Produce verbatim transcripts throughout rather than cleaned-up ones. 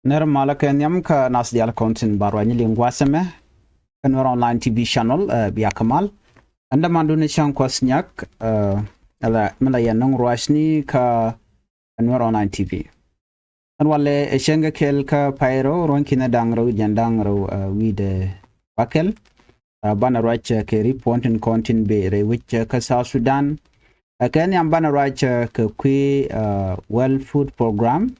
Nɛr malä kɛ nhiam kä nath diaal kɔn tin ba ruac ni liŋ gua̱a̱th ɛmɛ kä Nuɛr Online T V channel, ɛ, bia kɛ mal. Ɛn dämandun ni cäŋ kuɔth nyak, ɛ, ɛla mi la yɛn nuŋ ruacni kä Nuɛr Online T V. Ɛn walɛ ɛ cäŋ kɛ kɛl kä pay rɛw ruɔ̱n ki̱n ɛ da̱ŋ rɛw wi̱cdɛ jiɛn da̱ŋ rɛw, ɛ, wi̱cdɛ bakɛl. Ɛ, banɛ ruac, ɛ, kɛ ripot tin kɔn tin bëë rɛy wec, ɛ, kä South Sudan. Ɛ, kɛ nhiam banɛ ruac, ɛ, kɛ kui̱, ɛ, World Food Program.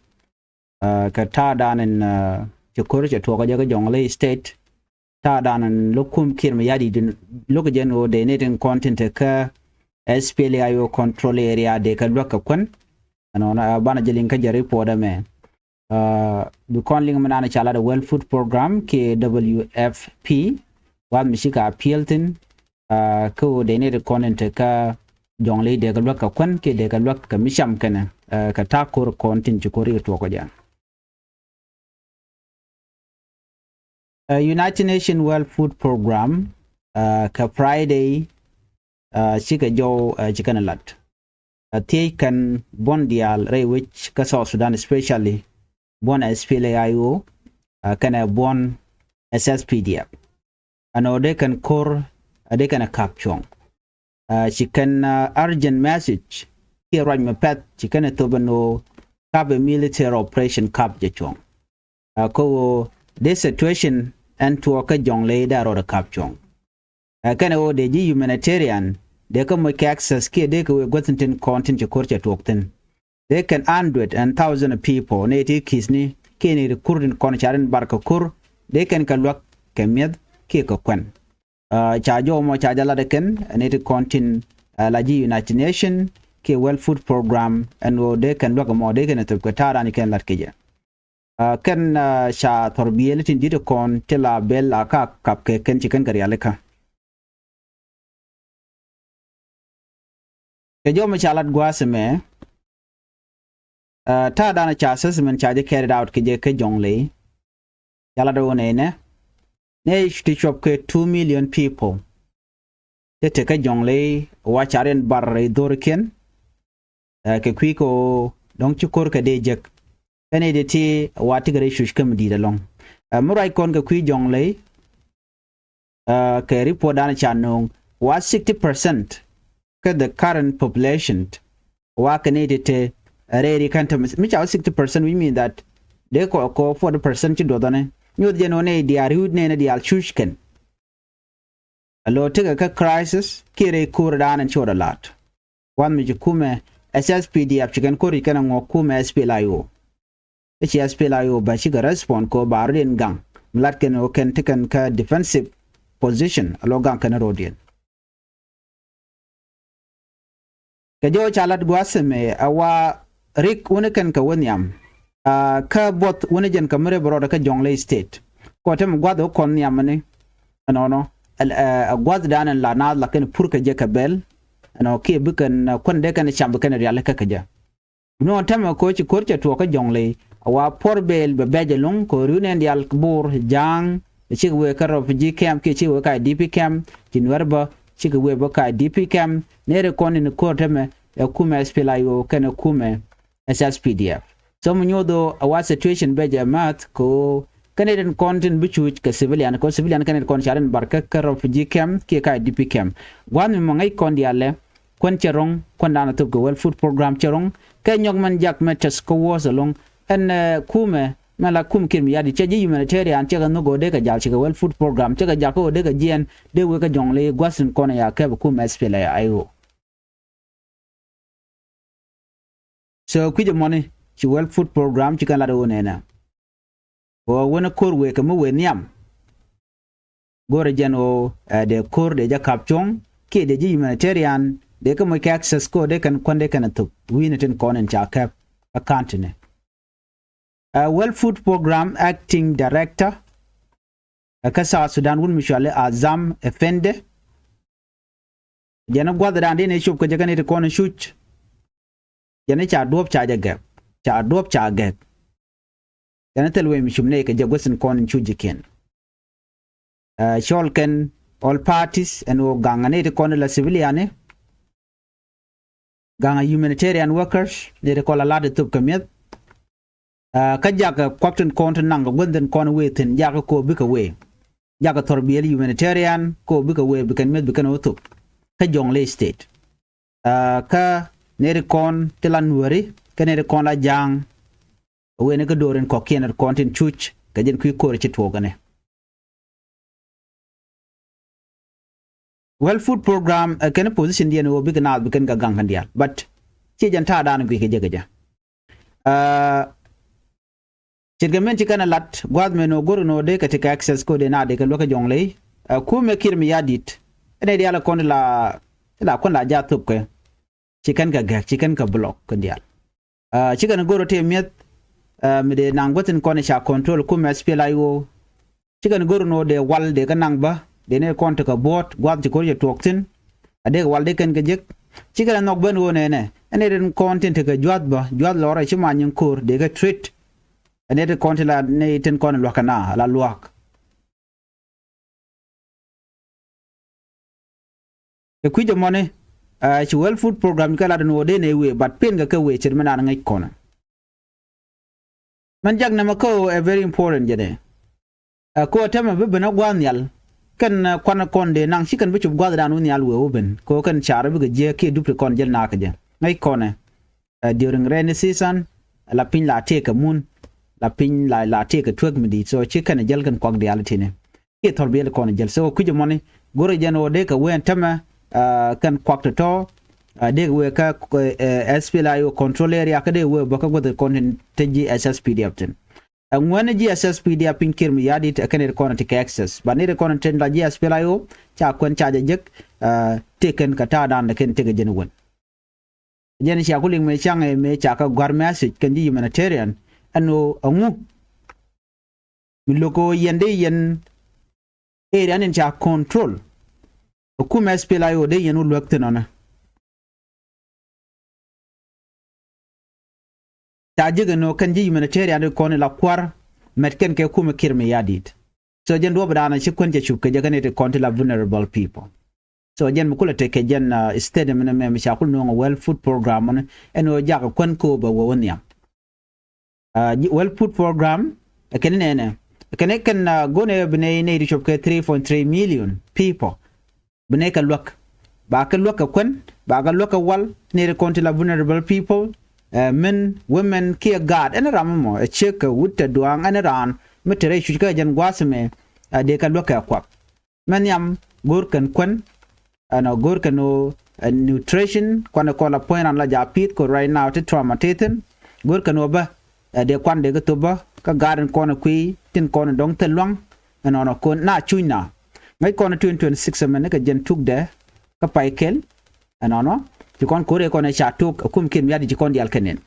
Ɛ, kɛ ta̱a̱dan in, ɛ, ci ko̱r cɛ tuɔɔk kɛ jɛ kä Jonglei State. Ta̱a̱dan in lo̱k kum Kiir Mayardit in lo̱k jɛ ni ɣöö dee ni tin kɔn tin te kä S P L A I O control area dee kɛ luäk kɛ kuän. Ɛnɔnɔ, ɛ, banɛ jɛ liŋ kä jɛ ripot ɛmɛ. Ɛ, bi kɔn liŋ mi naan ca lat ɛ World Food Program kiɛ W F P. Wath mi ci ka piɛl thin, ɛ, kä ɣöö dee ni ti kɔn in te kä Jonglei dee kɛ luäk kɛ kuän kiɛ dee kɛ luäk kɛ mi cam kɛnɛ, ɛ, kɛ ta̱a̱ ko̱r kɔn tin ci ko̱r rikɛ tuɔɔk kɛ jɛ. Ɛ, United Nations World Food Program, ɛ, kɛ Friday, ɛ, cikɛ jɔw, ɛ, ci kɛn lat. Ɛ, thiec kɛn buɔ̱n diaal rɛy wec kä South Sudan, especially buɔ̱n S P L A I O, ɛ, kɛnɛ buɔ̱n S S P D F. Ɛn ɣöö dee kɛn ko̱r, ɛ, dee kɛn ɛ ka̱p cuɔ̱ŋ. Ɛ, ci kɛn, ɛ, urgent message kiɛ ruac mi pɛth ci kɛn ɛ thop ɛn ɣöö ka̱p ɛ military operation ka̱p jɛ cuɔ̱ŋ. Ɛ, kä ɣöö dee situation ɛn tuɔɔk kä Jonglei dee a rɔɔdɛ ka̱p cuɔ̱ŋ. Ɛ, kɛnɛ ɣöö dee ji̱ humanitarian dee kä moc kɛ access kiɛ dee kɛ wee guäth tin tin kɔn tin ci ko̱r cɛ tuɔɔk thi̱n. Dee kɛn hundred and thousand of people ni ti ki̱thni kiɛ ni ti ko̱r tin kɔn ca rin bar kɛ ko̱r dee kɛn kɛ luäk kɛ mi̱eth kiɛ kɛ kuɛn. Ɛ, ca jɔw mɔ ca jɛ lat ɛ kɛn ni ti kɔn tin, ɛ, la ji̱ United Nation kiɛ World Food Program ɛn ɣöö dee kɛn luäk ɛmɔ dee kɛn ɛ thop kɛ ta̱a̱ raan kɛn lat kɛ jɛ. Ɛ, kɛn, ɛ, ca thɔr biëël tin di̱t kɔn ti la bel a ka kap kɛ kɛn ci kɛn kɛ rialikä. Kɛ jɔw mi ca lat gua̱a̱th ɛmɛ, ɛ, ta̱a̱ danɔ ca assessment ca jɛ carried out kɛ jɛ kä Jonglei. Ca lat ɣöö nɛy nɛ nɛy ti cuɔp kɛ two million people ti te kä Jonglei wa ca riɛn bar rɛy dho̱rikiɛn. Ɛ, kɛ kui̱ kɛ ɣöö dɔ̱ŋ ci ko̱r kɛ dee jek. Kɛn i̱ di ti wa tikɛ rɛy cuc kä mi di̱i̱t ɛlɔ̱ŋ. Ɛ, mi ruac kɔn kɛ kui̱ Jonglei, ɛ, kɛ report dan ca no̱o̱ŋ wa sixty percent kä the current population wa kɛn i̱ di te rɛy ri kɛn te mi ca wa sixty percent, which mean that dee kɔ kɔ forty percent ci duɔthɔni. Nyoth jɛn wä nɛy diaal ri̱wut nɛy ni diaal cuc kɛn. Alo tekɛ kä crisis kiɛ rɛy ko̱r dan in ci wä dɔ la̱t. Wath mi ci kumɛ S S P D F ci kɛn ko̱r ci kɛn a ŋuɔk kumɛ S P L A I O. I̱ ci S P L A I O bä cikɛ respond kɛ ɣöö ba rɔ̱diɛn gaŋ mi lat kɛn ɣöö kɛn ti kɛn kä defensive position alo gaŋ kɛn rɔ̱diɛn. Kɛ jɔw ca lat gua̱a̱th ɛmɛ ɛ wa rik wuni kɛn kɛ wä nhiam. Ɛ, kä buɔth wuni jɛn kɛ mi rep rɔɔdɛ kä Jonglei State kɔ te mi gua̱th ɛ wä kɔn nhiam ɛni. Ɛnɔnɔ ɛ, ɛ, ɛ gua̱th dan ɛn la naath la kɛn pur kɛ jɛ kɛ bɛl. Ɛnɔ kiɛ bi kɛn, ɛ, kuän dee kɛn cam bi kɛn rialikä kɛ jɛ. Nɔ tɛmɛ koci ko̱r cɛ tuɔɔk kä Jonglei a wa puɔr bel bɛ bɛc ɛlɔ̱ŋ kɛ ɣöö ri̱w nɛn diaal Bor, Ja̱a̱ŋ, cikɛ wee kä refugee camp kiɛ cikɛ wee kä I D P camp, ci Nuɛr bä cikɛ wee bä kä I D P camp. Nɛy ti kɔn in ko̱r tɛmɛ ɛ kumɛ S P L A I O kɛnɛ kumɛ S S P D F. So mi nyoth ɣöö a wa situation bɛ jɛ math kɛ ɣöö kɛn nɛy tin kɔn tin bi cuc kɛ civilian kɛ ɣöö civilian kɛn nɛy ti kɔn ca rin bar kä, kä refugee camp kiɛ kä I D P camp. Gua̱a̱th mi mɔ ŋäc kɔn diaalɛ kuän cɛ ro̱ŋ, kuän dan a thop kɛ World Food Program cɛ ro̱ŋ. Kɛ nyɔk mɛn jak mɛ tɛth kä wuɔ̱th ɛlɔ̱ŋ ɛn, ɛ, kumɛ mɛ la kum Kiir Mayardit cɛ ji̱ humanitarian cɛ kɛ nhök ɣöö dee kɛ jal cikɛ World Food Program cɛ kɛ jak kä ɣöö dee kɛ jiɛɛn dee wek kä Jonglei gua̱th in kɔn ya kɛp kumɛ S P L A I O. So kui̱c ɛmɔni ci World Food Program ci kɛn lat ɣöö nɛnɛ ɣöö wänɛ ko̱r wëë kɛ mi wëë nhiam. Go̱rɛ jɛn ɣöö, ɛ, dee ko̱r dee jɛ kap cuɔ̱ŋ kiɛ dee ji̱ humanitarian dee kä moc kɛ access ko̱r dee kɛn kuän dee kɛn ɛ thop wi̱i̱ni tin kɔn in ca kɛp kä countyni. Ɛ, World Food Program Acting Director ɛ kä South Sudan wun mi cuali Azam Efende. Jɛn gua̱thdan di ni cop kɛ jɛ kɛn it kɔn cuc. Jɛn ca duɔ̱p ca jɛ gɛk, ca duɔ̱p ca gɛk. Jɛn thil wec mi cup nɛy kɛ jɛ guäth in kɔn in cuc ji̱kiɛn. Ɛ, cɔl kɛn all parties ɛn ɣöö gaŋ nɛy ti kɔn in la civilian ni. Gaŋ a humanitarian workers nɛy ti kɔn la lat i thop kɛ mi̱eth. Kä jakɛ kuak tin kɔn ti naŋ kɛ guäth tin kɔn wee thi̱n, jakɛ ko bikɛ wee, jakɛ thɔr biɛl humanitarian ko bikɛ wee, bikɛn mi̱eth bikɛn wä thop kä Jonglei State. Kä neri kɔn ti la Nuäri kä neri kɔn la Ja̱a̱ŋ, wee ni kä do̱r in kɔ̱kiɛn kɔn tin cuc kɛ jɛn kui̱ ko̱r ci tuɔɔk ɛnɛ. World Food Program ɛ kɛn position diɛn ɣöö bikɛ naath bikɛn kɛ gaŋ kɛn diaal, but ciɛ jɛn ta̱a̱ da̱a̱n guic kɛ jɛ kɛ jɛ. Ce̱tkɛ min ci kɛn ɛ lat gua̱a̱th mɛ ni ɣöö go̱r ni ɣöö dee kɛ ti kɛ access ko dee naath dee kɛ luäk kä Jonglei. Kumɛ Kiir Mayardit ɛn ɛ diaal ɛ kɔn ti la, ti la kuɛn la ja̱ thop kɛ, ci kɛn kɛ gɛ̈k, ci kɛn kɛ block kɛn diaal. Ci kɛn go̱r ɔ tëë mi̱eth mi dee naŋ guäthin kɔn ca control kumɛ S P L A I O. Ci kɛn go̱r ni ɣöö dee wal dee kɛ naŋ bä, dee ni kɔn tekɛ buɔ̱ɔ̱t gua̱th ci ko̱r cɛ tuɔɔk thi̱n. A dee kɛ wal dee kɛn kɛ jek. Ci kɛn nhɔk ben ɣöö nɛnɛ ɛn ni tin kɔn tin tekɛ jua̱th bä, jua̱th lɔrɛ ci ma nyin ko̱r dee kɛ treat. Ɛn ni tin kɔn ti la ni tin kɔn lua̱k kɛ na la lua̱k. Kɛ kui̱c ɛmɔni, ci World Food Program kɛ lat ni ɣöö dee nɛ wee, but pen kɛ kɛ wee ce̱t mi naan ŋäc kɔnɛ. Mɛn jak nɛmɛ kä ɣöö ɛ very important jɛnɛ. Kä ɣöö tɛmɛ bi ben ɛ gua̱a̱th nhial kɛn kuan kɔn dee naŋ, ci kɛn bi cop gua̱a̱th dan wä nhial wee wä ben, kä ɣöö kɛn car bikɛ jiɛ kiɛ dup ti kɔn jɛl nakä jɛ ŋäc kɔnɛ. During rainy season, la piny la tëëkɛ mun, la piny la, la tëëkɛ tuek mi di̱i̱t. So ci kɛn jɛl kɛn kuak diaal tini kiɛ thɔr biɛl kɔn jɛl. So kui̱c ɛmɔni go̱r jɛn ɣöö dee kɛ wee ɛn tämɛ kɛn kuak tɔ̱tɔ̱. Dee kɛ wee kä S P L A I O control area, kä dee wee bä kä guäth kɔn tin te ji̱ S S P D F tin. Ɛŋuɛn ji̱ S S P D F piny Kiir Mayardit ɛ kɛn ri kɔn ti kɛ access, but ni ri kɔn tin la ji̱ S P L A I O ca kuɛn ca jɛ jek. Tëë kɛn kɛ ta̱a̱ dan kɛn tëkɛ jɛn wän. Jɛn cia ku liŋ mëë caŋ ɛ mëë ca kä gua̱r message kɛn ji̱ humanitarian ɛn ɣöö ɛŋu mi lo̱k ɣöö yɛn dee yɛn area nin ca control. Ɛ kumɛ S P L A I O dee yɛn wä luäk thi̱n ɔnɛ. Ca jek ɛn ɣöö kɛn ji̱ humanitarian ri kɔn ila kua̱r mɛt kɛn kɛ kumɛ Kiir Mayardit. So jɛn duɔ̱ɔ̱p daanɔ ci kuän cɛ cup kɛ jɛ kɛn iti kɔn ti la vulnerable people. So jɛn mi kulɛ tekɛ jɛn statement mɛ mi ca kul nuɔ̱ŋ World Food Program ni ɛn ɣöö jakɛ kuän kööbä wä wä nhiam. World Food Program ɛ kɛn nɛnɛ ɛ kɛn ɛ kɛn go̱n ɛ bi nɛy nɛy ti cop kɛ three point three million people. Bi nɛy kɛ luäk, ba kɛ luäk kɛ kuän, ba kɛ luäk kɛ wal, nɛy ti kɔn ti la vulnerable people, men, women kiɛ gaat, ɛn ram mɔ ɛ ciek kɛ wut tɛ duaŋ ɛn raan mi te rɛy cuc kä jɛn gua̱a̱th mɛ. Dee kɛ luäk kɛ kuak. Mɛ nhiam go̱o̱r kɛn kuän ɛn ɔ go̱o̱r kɛn ɔ nutrition kuan ɛ kɔn la puɔ̱ny ran la ja̱ pi̱i̱th kɛ right now ti trauma tethin. Go̱o̱r kɛn ɔ bä ɛ dee kuan dee kɛ thop bä kä gaat in kɔn ɛ kui̱ tin kɔn ɛ dɔ̱ŋ thil lua̱ŋ. Ɛnɔnɔ kɔn na cuny na ŋäc kɔn ɛ twenty twenty six ɛmɛn ni kɛ jɛn tukdɛ kä pay kɛl. Ɛnɔnɔ ci kɔn ko̱r ɛ kɔn ɛ ca tok ɛ kum Kiir Mayardit ci kɔn diaal kɛ nen.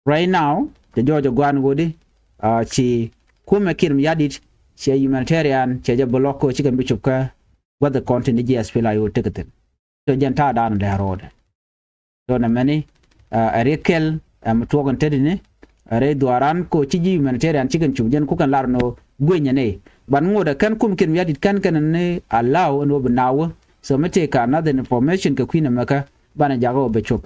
Right now cɛ jɔɔc ɛ gua̱a̱n ɣöödi ci kumɛ Kiir Mayardit cɛ humanitarian cɛ jɛ block kä cikɛn bi cop kä gua̱th ɛ kɔn tin di ji̱ S P L A I O tekɛ thi̱n. Cɛ jɛn ta̱a̱ da̱a̱n dee ro̱o̱dɛ. Cɛ nɛ mɛni ɛ ri kɛl ɛ mi tuɔɔk in tetdini ɛ ri dhuaaran ko ci ji̱ humanitarian cikɛn cop jɛn kukɛn lar ni ɣöö guenyɛ ni. Ban ŋot ɛ kɛn kum Kiir Mayardit kɛn kɛn ni allow ɛn ɣöö bi naawä. So mi tëëk ka another information kɛ kui̱n ɛmɛkä banɛ jakä ɣöö bɛ cop.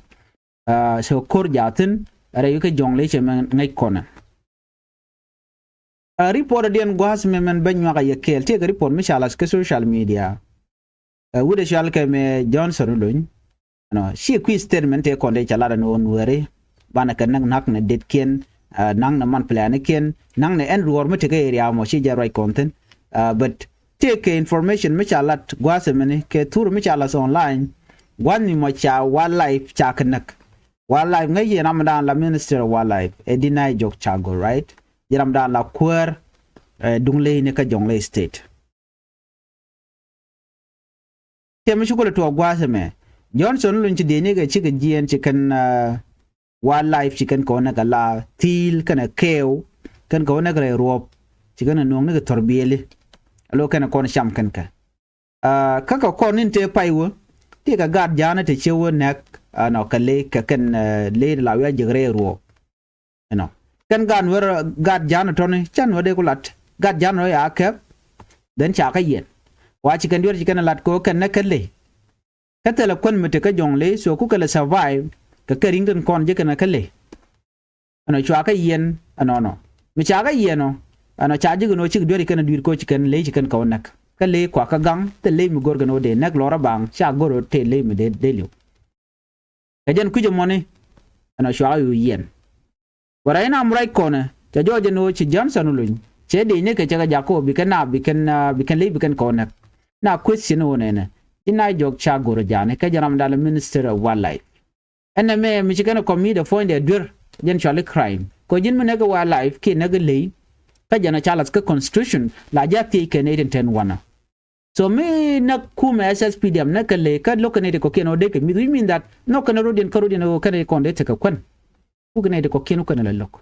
So ko̱r jaathin rɛy wi̱cɛ jɔ̱ŋ ley cɛ mɛ ŋäc kɔnɛ. Report diɛn gua̱a̱th mɛ mɛn ben nyuak a yɛ kɛɛl tëëkɛ report mi ca lath kɛ social media. Wi̱cdɛ cɔal kɛ mɛ Johnson Olony. Ɛnɔ ci kui̱ statement tëë kɔn dee ca lat ɛn ɣöö Nuääri banɛ kɛ näk na̱k nɛ detkiɛn, na̱k nɛ man plɛnikiɛn, na̱k nɛ ɛn ruɔ̱ɔ̱r mi tekɛ area mɔ ci jɛ ruac kɔn thi̱n. But tëëkɛ information mi ca lat gua̱a̱th mɛni kɛ thur mi ca lath online. Gua̱a̱th mi mɔ ca wildlife ca kɛ näk. Wildlife ŋäc yɛn ramdan la Minister of Wildlife ɛ Deny Jok Chagor, right? Yɛn ramdan la kuäär duŋ ley ni kä Jonglei State. Tëë mi ci kulɛ tuɔɔk gua̱a̱th ɛmɛ Johnson Olony ci dee ni kɛ cikɛ jiɛɛn ci kɛn wildlife ci kɛn kɛ wä näk ala thi̱i̱l kɛnɛ kɛɛw kɛn kɛ wä näk rɛy ruɔ̱ɔ̱p. Ci kɛn kɛ nuɔ̱ŋ ni kɛ thɔrbiɛli. Alo kɛnɛ kɔn cam kɛn kɛ. Kä kɛ kɔn nin tëë pay wä tëëkɛ gaat ja̱a̱nä te ciɛ wä nɛk. Ɛnɔ kɛ ley kɛ kɛn ley la wi̱i̱ a jiäk rɛy ruɔ̱ɔ̱p. Ɛnɔ kɛn gaat nuɛr gaat ja̱a̱nä tɔni cä nuɛr dee ku lat gaat ja̱a̱nä rɔ ya kɛp. Then ca kä yɛn wa ci kɛn duer ci kɛn lat kɛ wä kɛn nɛ kɛ ley. Kä thilɛ kuän mi te kä Jonglei so ku kɛ lɛ survive kɛ kɛ ri̱ŋ tin kɔn ji̱ kɛn kä ley. Ɛnɔ cua kä yiɛn ɛnɔnɔ. Mi ca kä yiɛn ɔ, ɛnɔ ca ji̱ kɛn ɣöö cik duer ci kɛn dui̱r koc ci kɛn ley ci kɛn kɛ wä näk. Kä ley kua kä gaŋ thil ley mi go̱r kɛn ɣöö dee näk lɔr a baŋ ca go̱r ɣöö tëë ley mi dee dee li̱w. Kɛ jɛn kui̱c ɛmɔni ɛnɔ cua ɣä yu yiɛn. Wä rɛy na mi ruac kɔnɛ cɛ jɔɔc ɛn ɣöö ci Johnson Oluny cɛ dee ni kɛ cɛ kɛ jak kɛ ɣöö bikɛn na bikɛn bikɛn ley bikɛn kɛ wä näk. Na question ɣöö nɛnɛ ji̱ na jɔk ca go̱r ɔ ja̱a̱ni kɛ jɛn ram dal Minister of Wildlife. Ɛn nɛmɛ mi ci kɛn ɛ kɔmit ɛ puɔ̱nydɛ duer jɛn cuali crime kɛ ji̱n mi näk ɛ wildlife kiɛ näk ɛ ley. Kä jɛn ɔ ca lath kä constitution la ji̱ a thiec kɛn ɛ tin ten wanɔ. So mi näk kumɛ S S P D M näk kɛ ley kä lo̱k kɛn ɛ ti kɔkiɛn ɔ dee kɛ mi̱th, which mean that nhɔk kɛn ɛ rodiɛn kä rodiɛn ɔ kɛn ɛ kɔn dee tekɛ kuän. Ku kɛn ɛ ti kɔkiɛn ɔ kɛn ɛ lɛ lo̱k.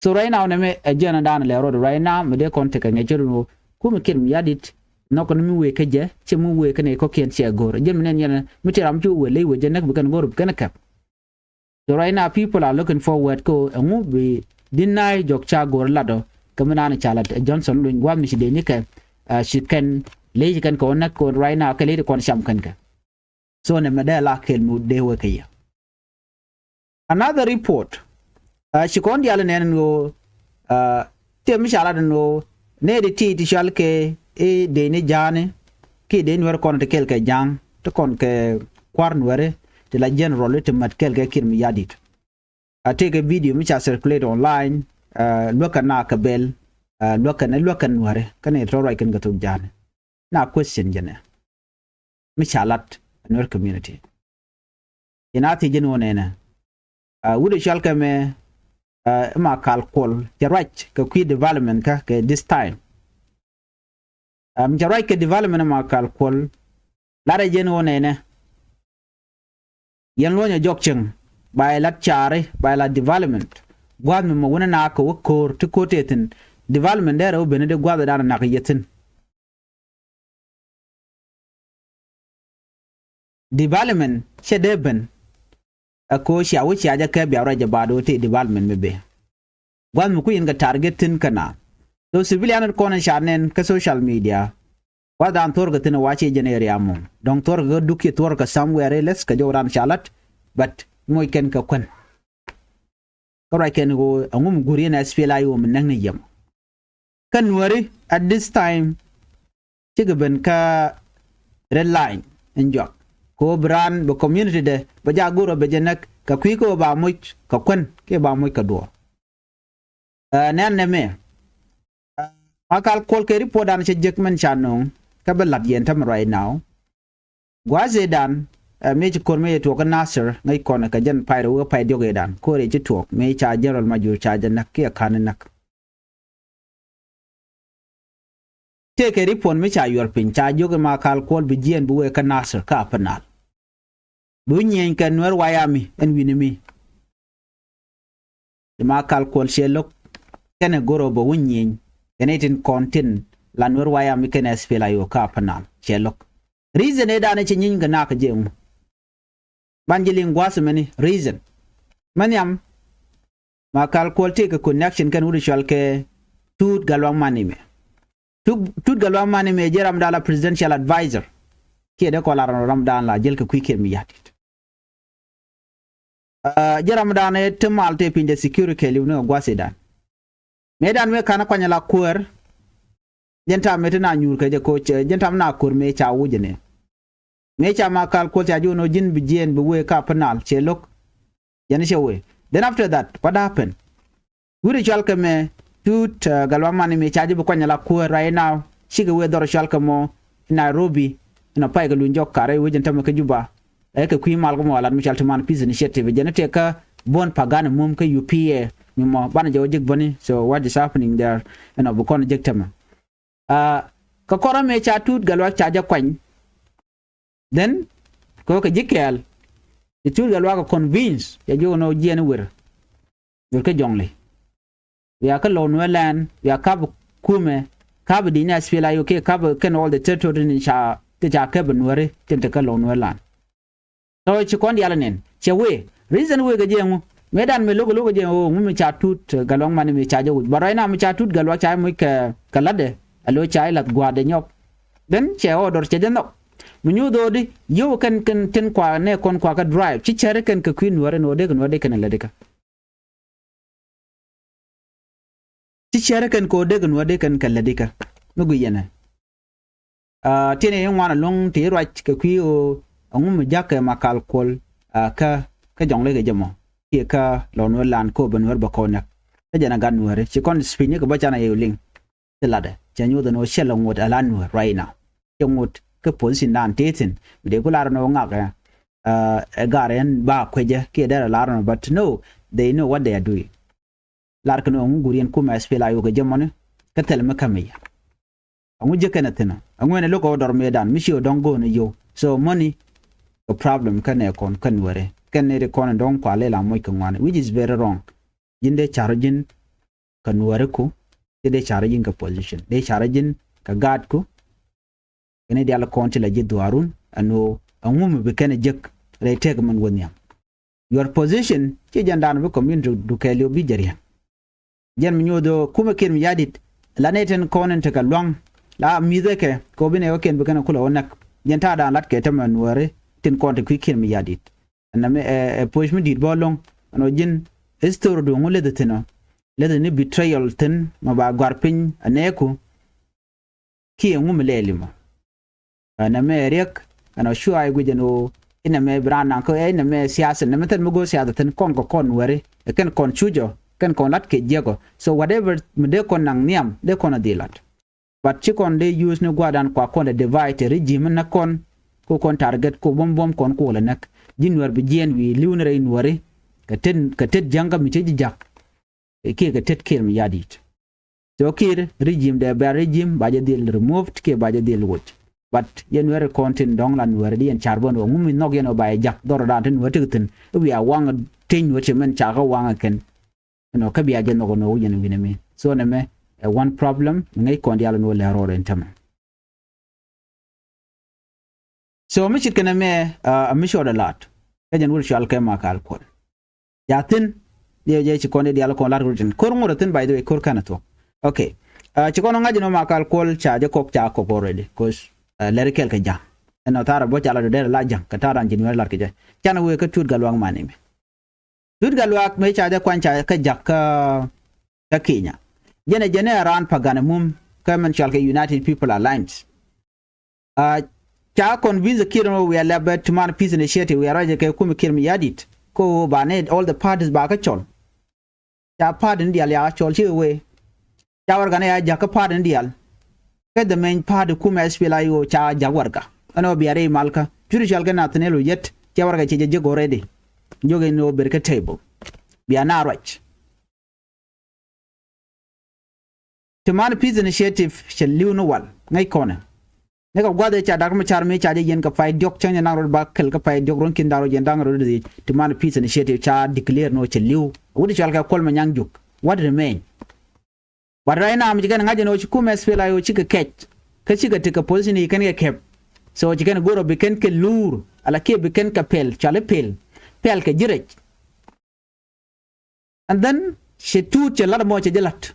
So right now nɛmɛ ɛ jɛn ɛ da̱a̱n lɛ rɔɔd right now mi dee kɔn tekɛ ŋɛc cɛ run ɣöö kumɛ kiɛn mi ya̱di̱t. Nhɔk kɛn mi wëë kä jɛ cɛ mi wëë kɛn ɛ kɔkiɛn cɛ go̱r jɛn mi nɛn yɛn mi ti ram ci wëë ley wëë jɛ näk bi kɛn go̱r bi kɛn kɛp. So right now people are looking forward ko ɛŋu bi deny jɔk ca go̱r lat ɔ kɛ mi naan ca lat Johnson Oluny gua̱a̱th mi ci dee ni kɛ ci kɛn ley ci kɛn kɛ wä näk ko right now kɛ ley ti kɔn cam kɛn kɛ. So nɛmɛ dee la kɛl mi dee wä kɛ yɛ. Another report ci kɔn diaal nɛn ɛn ɣöö tiɛ mi ca lat ɛn ɣöö nɛy ti ti cual kɛ i̱ dee ni ja̱a̱ni kiɛ dee nuɛr kɔn ti kɛl kɛ ja̱a̱ŋ ti kɔn kɛ kua̱r nuɛri ti la general ti mat kɛl kɛ kiɛn mi ya̱di̱t. A tëëkɛ video mi ca circulate online luäkɛ na kɛ bɛl luäkɛ ni luäkɛ nuɛri kä ni tɔ̱ ruac kɛn kɛ thok ja̱a̱ni. Na question jɛnɛ mi ca lat a nuɛr community. Inɛ a thiec jɛn ɣöö nɛnɛ wut ɛ cual kɛ mɛ ma kal kuɔl cɛ ruac kɛ kui̱ development kä kɛ this time. Mi cɛ ruac kɛ development ma kal kuɔl lat ɛ jɛn ɣöö nɛnɛ yɛn luɔ̱nyɛ jɔk cieŋ ba yɛ lat caari ba yɛ lat development. Gua̱a̱th mi mɔ wunɛ na kɛ wä ko̱o̱r ti ko̱o̱r tëë thi̱n development dee rɛ wä ben di gua̱a̱th ɛ da̱a̱n nak yɛ thi̱n. Development cɛ dee ben ɛ ko̱ cia wi̱c cia jɛ kɛ bia ruac jɛ baat ɣöö tëë development mi bëë. Gua̱th mi kui̱ in kɛ target thi̱n kä naath. So civilian kɔn in ca nɛn kä social media gua̱th dan thuɔ̱rkɛ thi̱n ɛ wa̱ ci jɛn area mɔ dɔ̱ŋ thuɔ̱rkɛ kä duk ci thuɔ̱rkɛ somewhere else kɛ jɔw ran ca la̱t. But moc kɛn kɛ kuän kä ruac kɛn ɣöö ɛŋu mi guur yɛn SPLA-IO mi näk ni yɛm. Kä nuääri at this time cikɛ ben kä red line in juak kɛ ɣöö bi raan bi community dɛ bɛ jaak go̱r ɔ bɛ jɛ näk kɛ kui̱ kä ɣöö ba moc kɛ kuän kiɛ ba moc kɛ duɔɔr. Nɛn nɛmɛ Makal Kuɔl kɛ report dan cɛ jek mɛn ca no̱o̱ŋ kä bɛ la̱t yɛn tämɛ right now. Gua̱a̱th ëëdan mëë ci ko̱r mëë yɛ tuɔɔk kä Nasir ŋäc kɔn kɛ jɛn pay rɛw wee pay diɔk ëëdan ko̱r yɛ ci tuɔɔk mëë ca General Major ca jɛ näk kiɛ ka̱n näk. Tëëkɛ ripot mi ca yuɔr piny ca jiök i̱ Makal Kuɔl bi jiɛɛn bi wee kä Nasir kä Upper Nile. Bi wä nyieny kɛ Nuer White Army ɛn wi̱ni mi. I̱ Makal Kuɔl ciɛ lo̱k kɛnɛ go̱r ɔ bɛ wä nyieny kɛnɛ itin kɔn tin la Nuer White Army kɛnɛ SPLA-IO kä Upper Nile ciɛ lo̱k. Reason ëëdan i̱ ci nyieny kɛ nak jiɛɛŋu. Ban ji̱ liŋ gua̱a̱th mɛni reason. Mɛ nhiam Makal Kuɔl tëëkɛ connection kɛn wut i̱ cual kɛ Tut Gatluak Manime. Tut Gatluak Manime jɛ ram da̱a̱n la presidential advisor. Kiɛ dee kɔn la ram da̱a̱n la jäl kɛ kui̱ kiɛn mi ya̱t dit. Jɛ ram da̱a̱n ëë ti mal tëë piny dee security kɛɛliw ni kɛ gua̱a̱th ëëdan. Mëëdan mëë ka̱n kuany la kuäär. Jɛn tam mëë ti na nyuur kɛ jɛ koc jɛn tam na ko̱r mëë ca wuc jɛ ni. Mëë ca Makal Kuɔl ca ji̱ wun ɔ ji̱n bi jiɛɛn bi wee ka Upper Nile ciɛ lo̱k. Jɛn cɛ wee. Then after that what happened? Wi̱r i̱ cual kɛ mɛ Tut Gatluak Manime ca ji̱ bi kuany la kuäär right now. Cikɛ wee dhɔr i̱ cual kɛ mɔ Nairobi. Inɔ pay kɛ luny jɔk karɛ wec in tämɛ kä Juba. Ɛ kɛ kui̱ mal kɛ mɔ alat mi cual ti man Peace Initiative jɛn i̱ tëë kä Bon Pagani mum kä U P A. Mi mɔ banɛ jɛ wä jek bäni so what is happening there? Inɔ bi kɔn jek tämɛ. Kä kɔrä mëë ca Tut Gatluak ca jɛ kuany. Then kɛ wä kɛ ji̱ kɛɛl. Ci Tut Gatluak kɛ convince cɛ jiök ni wä jiɛɛn i̱ wer. Wer kä Jɔŋli. Wiaa kä lo̱w Nuɛr land wiaa ka̱p kumɛ ka̱p di̱ny ni SPLA-IO kiɛ ka̱p kɛn all the territory ni ca ti ca kɛp Nuɛri tin te kä lo̱w Nuɛr land. Tɔ ci kɔn diaal nin cɛ wee reason wee kɛ jiɛɛŋu. Mëëdan mëë lo̱k lo̱k kɛ jiɛɛŋu ŋu mi ca Tut Gatluak Manime ca jɛ wi̱c but right now mi ca Tut Gatluak ca moc kɛ kɛ la̱tdɛ. Alo ca i̱ lath gua̱a̱thdɛ nyɔk. Then cɛ order cɛ jɛ nhɔk. Mi nyuuth ɣöödi yio̱w kɛn kɛn tin kua nɛ kɔn kua kä drive ci cäri kɛn kɛ kui̱ Nuɛri ni ɣöö dee kɛ Nuɛri dee kɛn ɛ lätdi kä. Cɛrɛ kɛn kɛ ɣöö dee kɛ Nuäär dee kɛn kɛ lätdikä mi gui yɛnɛ. Aa, tiɛn i̱ ŋuan ɛlɔ̱ŋ ti ruac kɛ kui̱ ɣöö ɛŋu mi ja̱k kɛ Makal Kuɔl, aa, kä, kä jɔ̱ŋ lɛ kɛ jɛ mɔ kiɛ kä lɔ Nuäär lan kɛ ɣöö bɛ Nuäär bɛ kɔn näk. Kä jɛn a gat Nuääri ci kɔn speech ni kɛ bä canɛ yɛ liŋ. Ti latdɛ cɛ nyoth ɛn ɣöö cɛ lɛ ŋot a la Nuäär right now. Cɛ ŋot kä position dan tëë thi̱n mi dee ku lar ɛn ɣöö ŋak ɛ, aa, ɛ gar ɛn ba kuecä kiɛ derɛ lar ɛn ɣöö, but no, they know what they are doing. Lar kɛn ɣöö ɛŋu guriɛn kumɛ S P L A I O kɛ jɛ mɔni kä thil mi kämɛ yɛ. Ɛŋu jek kɛn ɛ thi̱n ɔ? Ɛŋu ɛn ɛ lo̱k ɛ wä dɔr mëëdan mi ci ɣä dɔ̱ŋ go̱o̱n ɛ yio̱w? So mɔni kɛ problem kɛn ɛ kɔn kɛn wɛrɛ kɛn ɛ ri kɔn ɛ dɔ̱ŋ kua lɛl a moc kɛ ŋuani, which is very wrong. Ji̱n dee ca̱r ji̱n kɛ nuääri ku, dee dee ca̱r ji̱n kɛ position, dee ca̱r ji̱n kɛ gaat ku. Kɛn i̱ diaal kɔn ti la ji̱ dhuaarun ɛn ɣöö ɛŋu mi bi kɛn ɛ jek rɛy tëëk min wä nhiam. Your position ci jɛn daan bi community du kɛɛliw bi jɛ riɛn. Jɛn mi nyoth ɣöö kumɛ Kiir Mayardit la nɛy tin kɔn in tekɛ lua̱ŋ la mi̱thɛ kɛ kɛ ɣöö bi nɛy wä kiɛn bi kɛn kulɛ wä näk. Jɛn ta̱a̱ daan lat kɛ tämɛ nuääri tin kɔn te kui̱ Kiir Mayardit. Ɛn nɛmɛ ɛ, ɛ puɔ̱c mi di̱i̱t bä lo̱ŋ ɛn ɣöö ji̱n history du ŋu leth thi̱n ɔ. Leth ni betrayal thi̱n ma ba gɔ̱a̱r piny ɛ nɛɛku. Kiɛ ŋu mi lɛɛli mɔ. Ɛn ɛmɛ riɛk ɛn ɔ cuay guic ɛn ɣöö inɛ mɛ bi raan naŋ kä ɛ inɛ mɛ siasa nɛ mɛ thɛn mi go̱o̱r siasa thi̱n kɔn kɛ kɔn wɛri ɛ kɛn kɔn cuc ɔ kɛn kɔn lat kɛ jiɛk ɔ. So whatever mi dee kɔn naŋ nhiam dee kɔn a dhil lat. But ci kɔn dee use ni gua̱a̱dan kua kɔn dee divide regime ni kɔn. Ku kɔn target ku buɔ̱m buɔ̱m kɔn ku wä lɛ näk ji̱ nuɛr bi jiɛɛn wi̱i̱ li̱w ni rɛy nuɛri. Kɛ tet kɛ tet jäŋ kä mi cä ji̱ ja̱k. Kiɛ kɛ tet Kiir Mayardit. So Kiir regime dee bɛr regime ba jɛ dhil removed kiɛ ba jɛ dhil woc. But yɛn nuɛri kɔn tin dɔ̱ŋ la nuɛri di yɛn car bä nuɔ ŋumi nhɔk yɛn ɔ ba yɛ jak dhɔr dan tin nuɛri tik thin. I̱ wiaa waŋ teny nuɛri ci mɛn cakɛ waŋ ɛ kɛn. Ɛnɔ kä bia jɛ nhɔk ɛ nuɔ wi̱c yɛn wi̱n ɛmi. So nɛmɛ ɛ one problem mi ŋäc kɔn diaal nuɔ lɛ rɔɔd ɛn tämɛ. So mi cit kɛnɛ mɛ a mi cuɔt a lat kä jɛn wur cual kɛ Makal Kuɔl. Ja thi̱n diɛ jɛ ci kɔn di dial kɔn lat wur tin ko̱r ŋur a thi̱n, by the way, ko̱r kɛn a thuɔk. Okay. Ci kɔn ŋa̱c jɛn wä Makal Kuɔl ca jɛ kɔk ca kɔk already cause lɛri kɛl kɛ ja̱ŋ. Ɛn ɔ thaar a bɔ ca lat wä dɛr a la ja̱ŋ kɛ ta̱a̱ ran ji̱n wä lat kɛ jɛ. Can wee kä Tut Gatluak mani mi. Tut Gatluak mëë ca jɛ kuany ca kä jak kä Kenya. Jɛn ɛ jɛn ɛ raan Pagan ɛ mum kä mɛn cɔal kɛ United People Alliance. Ca convince Kiir ɛn ɣöö wiaa lɛpɛ ti man peace initiative wiaa ruacɛ kɛ kumi Kiir Mayardit. Kä ɣöö ba nɛ all the parties ba kä cɔl. Ca party ni diaal yakä cɔl cikɛ wee. Ca warɛga ni ya ja̱k kä party ni diaal. Kä the main party kumɛ S P L A I O ca ja̱k warɛga. Ɛn ɣöö bia rɛy malkä. Juri cɔal kɛ Nathaniel Oyet. Ca warɛga cɛ jɛ jek already. Jok in ɣöö ber kä table. Bia na ruac. Ti man peace initiative cɛ li̱w ni wal ŋäc kɔnɛ. Ni kɛ gua̱th ëë ca Dak Macar mëë ca jɛ yɛn kɛ pay diɔ̱k cäŋ jɛ naŋ rot ba kɛl kä pay diɔ̱k ruɔ̱n ki̱n da̱ŋ rot jɛ da̱ŋ rot dhiec ti man peace initiative ca declare ni ɣöö cɛ li̱w. Wut i̱ cɔal kɛ Kuɔl Manyaŋ Juuk. What remain? But right now mi ci kɛn ŋa̱c ɛn ɣöö ci kumɛ S P L A I O cikɛ kɛc kä cikɛ tekɛ position i̱ kɛn kɛ kɛp. So ci kɛn go̱r ɔ bi kɛn kɛ luur ala kiɛ bi kɛn kɛ pɛl cɔal i̱ pɛl. Pɛl kɛ ji̱ rɛc. And then cɛ tuut cɛ lat ɛmɔ cɛ jɛ lat.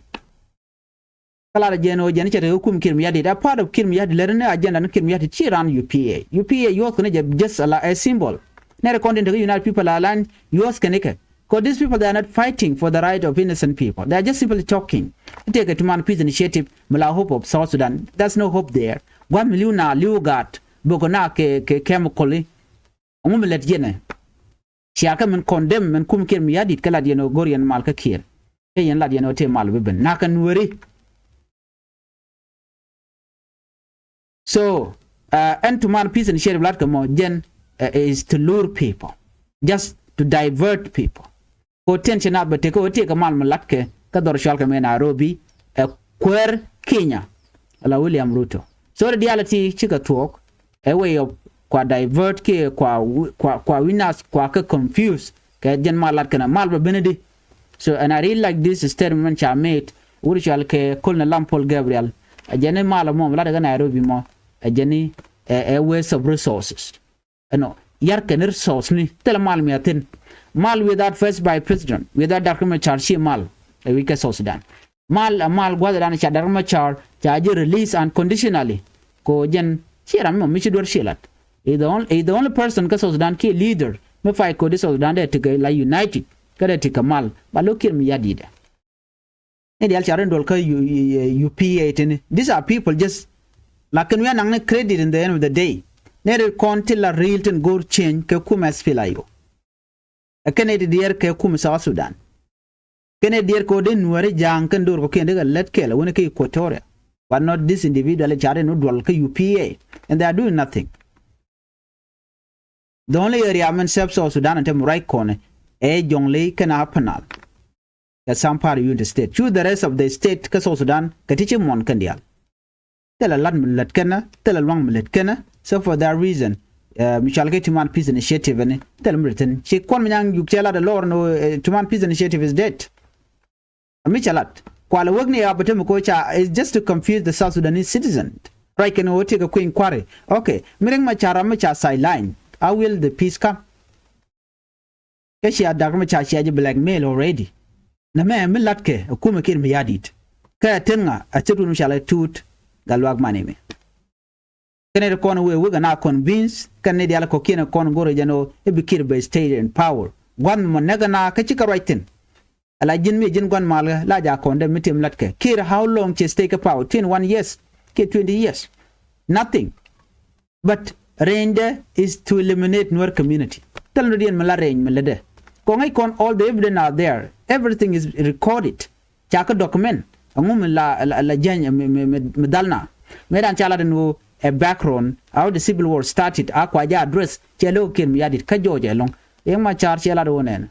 Kä lat ɛ jɛn ɣöö jɛn cɛ tekɛ kum Kiir Mayardit. A part of Kiir Mayardit lɛr ni agenda ni Kiir Mayardit ci ran U P A. U P A yuɔth kɛ ni jɛ just a symbol. Nɛrɛ kɔn tin tekɛ United People Alliance yuɔth kɛ ni kɛ. 'Cause these people, they are not fighting for the right of innocent people. They are just simply talking. Itekɛ ti man peace initiative mi la hope of South Sudan. There's no hope there. Gua̱th mi li̱w na li̱w gaat bok na kɛ kɛ chemical i̱. Ŋu mi lät yɛn ɛ? Cia kä min condemn min kum Kiir Mayardit kä lat yɛn ɔ go̱r yɛn mal kä Kiir. Kä yɛn lat yɛn ɔ tëë mal bi ben. Nakä nueri. So ɛn ti man peace initiative lat kɛ mɔ jɛn is to lure people. Just to divert people. Ko tɛn ci nath bɛ tëk kä wä tëk kɛ mal mi latkɛ kä dhɔr cual kɛ mɛ Nairobi ɛ kuäär Kenya. Ala William Ruto. So di diaal ti cikɛ thuɔɔk ɛ way of kua divert kiɛ kua kua kua wi̱n nath kua kɛ confuse kɛ jɛn mal latkɛ na mal bɛ ben di. So and I really like this statement ca made wut cual kɛ Colonel Lam Paul Gabriel. Ɛ jɛn ni mal mɔ mi latkɛ Nairobi mɔ ɛ jɛn ni ɛ waste of resources. Ɛnɔ yar kɛn resource ni thilɛ mal mi a thin. Mal without first by president without Doctor Machar ci mal ɛ wi̱c kɛ South Sudan. Mal a mal gua̱th dan ca Doctor Machar ca jɛ release unconditionally. Ko jɛn ci ram mi mɔ mi ci duer ci lat. Is the only, is the only person kä South Sudan ki leader mi fight ko di South Sudan dee tikɛ la united kä dee tikɛ mal ba lo Kiir Mayardit. Ni diaal ca rin duɔl kä U- U- U P A tini. These are people just, lakin wi̱i̱ anaŋ ni credit in the end of the day. Ni ri kɔn ti la real tin go̱o̱r change kɛ kumɛ S P L A I O. Ɛ kɛn ɛ ti diɛɛr kɛ kumɛ South Sudan. Kɛn ɛ diɛɛr kɛ wä dee nuääri ja̱a̱ŋ kɛn do̱r kɔ̱kiɛn dee kɛ lät kɛl ɛ wä ni kä Equatoria. But not this individual ca rin wä duɔl kä U P A. And they are doing nothing. The only area min sɛp South Sudan ɛn te mi ruac kɔn ɛ Jonglei kɛn a Upper Nile. Kɛ some part of Unity State. Cu the rest of the state kä South Sudan kɛ ti ci muɔn kɛn diaal. Thilɛ lat mi lät kɛn ɛ, thilɛ luaŋ mi lät kɛn ɛ. So for that reason, uh, mi cɔal kɛ Tumaini Peace Initiative ɛni, thilɛ mi ri thi̱n. Ci Kuɔl Manyang Juuk cɛ lat ɛ lɔr ni, uh, Tumaini Peace Initiative is dead. Mi cɛ lat kualɛ wek ni a bä te mi ko̱ ca is just to confuse the South Sudanese citizen. Ruac kɛn ɣöö ti kɛ kui̱ny kua̱ri. Okay, mi Riek Machar ram mi ca sideline, how will the peace come? Kɛ cia Dak Machar cia ji̱ blackmail already. Nɛ mɛ mi latkɛ ɛ kumɛ Kiir Mayardit. Kɛ ɛ ten ŋa ɛ cɛ tun mi ca lɛ tuut Gatluak Mani mi. Kɛn ɛ ti kɔn wee wek ɛ na convince kɛn ni dial kɔ̱kiɛn ɛ kɔn go̱r ɛ jɛn ɣöö i̱ bi Kiir bɛ stay in power. Gua̱n mɔ nɛk ɛ na kä ci kɛ ruac thi̱n. Ala ji̱n mi ji̱n gua̱n malkä la ja̱ kɔn dee mi tim latkɛ Kiir, how long ci stay kä power? Twenty one years kiɛ twenty years? Nothing. But rɛnyde is to eliminate Nuer community. Thil ni diɛn mi la rɛny mi lätdɛ kɔŋ i̱ kɔn, all the evidence are there, everything is recorded. Ca kä document ɛŋu mi la, la, la jäny mi, mi, mi, mi dhal na. Mëë dan ca lat ɛn ɣöö ɛ background how the civil war started a kua jɛ address cɛ lo̱k Kiir Mayardit kä Georgia ɛlɔ̱ŋ. Riek Machar cɛ lat ɣöö nɛn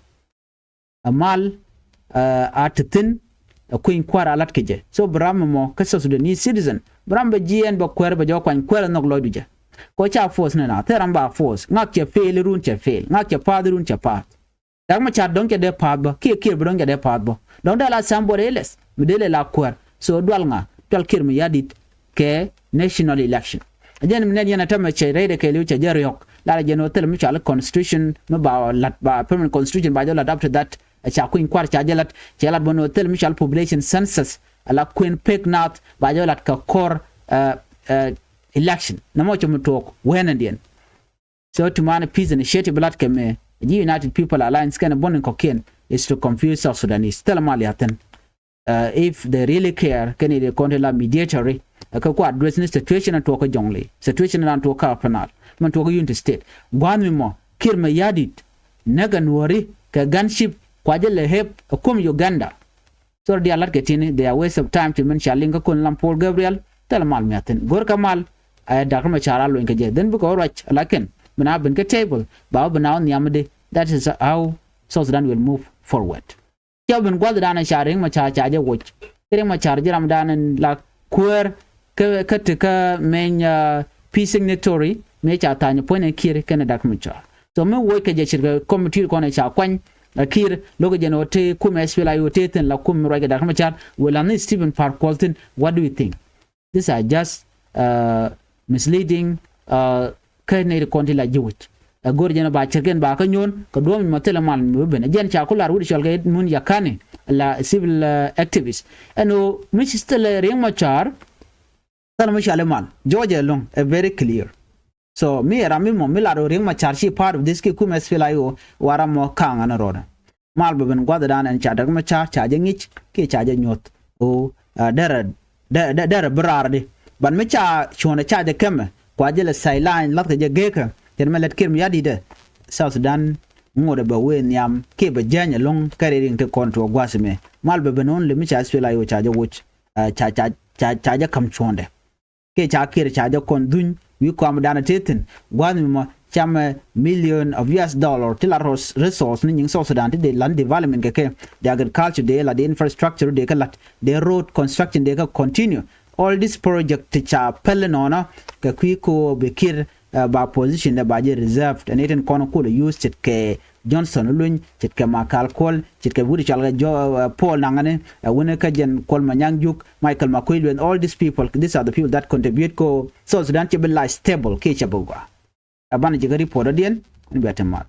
ɛ mal, uh, a te thi̱n, ɛ kui̱ny kua̱r a lat kɛ jɛ. So bi ram mɔ kä South Sudanese citizen bi ram bɛ jiɛɛn bɛ kuɛr bɛ jɛ kuany kuɛr ɛ nhɔk lɔcdu jɛ. Kɔ ca force ni na thil ram ba force, ŋak cɛ fail run cɛ fail, ŋak cɛ path run cɛ path. Dak Machar dɔ̱ŋ cɛ dee path bä kiɛ Kiir bä dɔ̱ŋ cɛ dee path bä. Dɔ̱ŋ dee la somebody else mi dee lɛ la kuɛr. So dual ŋa, dual Kiir Mayardit kɛ national election. Ɛ jɛn mi nɛn yɛn a tämɛ cɛ rɛydɛ kɛɛliw cɛ jɛ riɔ̱k. Lar ɛ jɛn ɣöö thilɛ mi cɔal i̱ constitution mi ba lat, ba permanent constitution ba jɛ lat. After that ɛ ca kui̱ny kua̱r ca jɛ lat, cɛ lat bä ni ɣöö thilɛ mi cɔal population census, ala kuën pek naath ba jɛ lat kɛ kɔr, uh, uh, election. Nɛ mɔ cɛ mi tuɔɔk wɛnɛndiɛn. So Tumaini Peace Initiative lat kɛ mɛ ji̱ United People Alliance kɛnɛ bonding kɔ̱kiɛn is to confuse South Sudanese. Thilɛ mal ya̱thi̱n. Uh, if they really care kɛn i̱ dee kɔn ti la mediatory, uh, kä ku address ni situation an tuɔk kä Jonglei, situation an tuɔk kä Upper Nile, min tuɔk kä Unity State. Gua̱a̱th mi mɔ Kiir Mayardit näk ɛ Nuääri kɛ gunship kua jɛ lɛ hep ɛ kum Uganda. Thor diaal lat kɛ ti̱ni, they are waste of time ti min ca liŋ kä kun Lam Paul Gabriel. Thilɛ mal miathin go̱r kä mal. Ɛ Dak Machar a luny kɛ jɛ, then bikɛ wä ruac lakin bi na ben kä table ba wä bi na wä nhiamdi. That is how South Sudan will move forward. Cä ben gua̱thdan ca Riek Machar ca jɛ woc. Riek Machar ji̱ ramdan in la kuäär kä, kä ti kä meny, uh, peace signatory mëë ca tha̱a̱ny puɔ̱ny ɛ Kiir kɛnɛ Dak Machar. So mi woc kɛ jɛ ce̱tkɛ committee kɔn ca kuany la Kiir lo̱k jɛ ni ɣöö te kumɛ S P L A I O te thi̱n la kum mi ruac kɛ Dak Machar wëë la ni Stephen Par Kuol thi̱n. What do you think? These are just, uh, misleading, uh, kä nɛy ti kɔn ti la ji̱ wec. Ɛ go̱r jɛn ba cärkɛn ba kä nyuɔ̱n kɛ duɔ̱ɔ̱m ma thilɛ mal mi ben. Jɛn ca ku lar wut cɔl kɛ mun yakani la civil, uh, activist. Ɛn ɣöö mi ci thilɛ Riek Machar, thilɛ mi cɔal i̱ mal. Georgia ɛlɔ̱ŋ ɛ very clear. So mi ɛ ram mi mɔ mi lar ɣöö Riek Machar ci part of this ki kum S P L A I O wa ram mɔ ka̱a̱ŋ ɛn rɔɔdɛ. Mal bɛ ben gua̱thdan ɛn ca Dak Machar ca jɛ ŋic kiɛ ca jɛ nyuɔ̱th. Ɣöö, uh, derɛ, derɛ, derɛ bi raar di. But mi ca cuɔ̱nɛ ca jɛ kɛmɛ kua jɛ lɛ sideline lathkɛ jɛ geekä. Cɛn mɛ lät Kiir Mayardit ɛ South Sudan ŋotdɛ bɛ wee nhiam kiɛ bɛ jäny ɛlɔ̱ŋ kɛ ri riŋ ti kɔn tuɔɔk gua̱th mɛ. Mal bɛ ben only mi ca S P L A I O ca jɛ woc, uh, ca, ca, ca, ca jɛ ka̱m cuɔ̱ndɛ. Kiɛ ca Kiir ca jɛ kɔn dhuny wi̱i̱ kɔamdan a te thi̱n. Gua̱a̱th mi mɔ camɛ million of U S dollar ti la ros-, resource ni nyiŋ South Sudan ti dee lan development kɛ kɛ. Dee agriculture dee la, dee infrastructure dee kɛ lat, dee road construction dee kɛ continue. All this project ti ca päl inɔnɔ kɛ kui̱ ko bi Kiir, uh, ba position dɛ ba jɛ reserved. Ɛn itin kɔn kulɛ use ce̱tkɛ Johnson Oluny, ce̱tkɛ Makal Kuol, ce̱tkɛ wut cɔal kɛ jɔ, uh, Paul Naŋani, uh, wuni kä jɛn Kuol Manyang Juk, Michael Makuei Lueth, all these people, these are the people that contribute ko South Sudan cɛ bi la stable kiɛ cɛ bi gɔaa. Ɛ banɛ ji̱ kä report ɔ diɛn, ni bia ti mal.